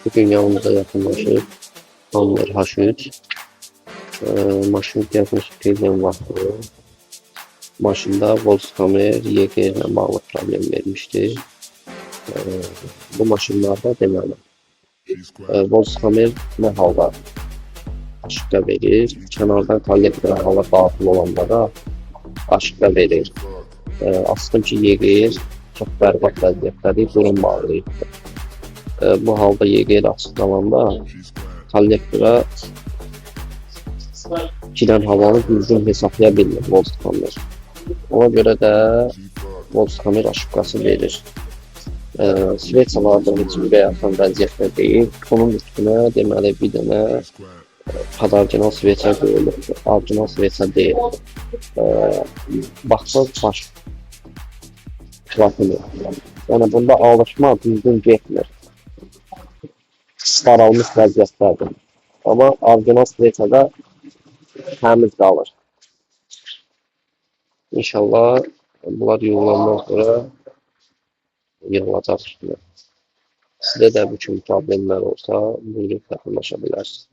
Bu gün yanımıza yaxınlaşıb Hummer H3. Maşın diaqnostik edən vaxtı maşında Volkswagen YG ilə bağlı problem vermişdi. Bu maşınlarda deməli, Volkswagen nə halda aşıqqa verir? Kənardan kollektora hava daxil olanda da aşıqqa verir. Asdım ki, YG çox bərbad vəziyyətdədir, durum bağlayıbdır. Bu halda YG açıq qalanda kollektora girən havanı düzgün hesablaya bilmir Volkswagen. Ona görə də Volkswagen aşıqqası verir. Sveçalarda heç ürək atan vəziyyətdə deyil. Bunun üstünə deməli bir dənə padarginal sveça qoyulubdur. Orijinal sveça deyil. Baxsaq baş klapını. Yəni bunda alışma düzgün getmir. Daralmış vəziyyətdədir. Amma orijinal sveçada təmiz qalır. İnşallah bunlar yuyulandan sonra yığılacaq üstünə. Sizdə də bu kimi problemlər olsa, buyurub yaxınlaşa bilərsiniz.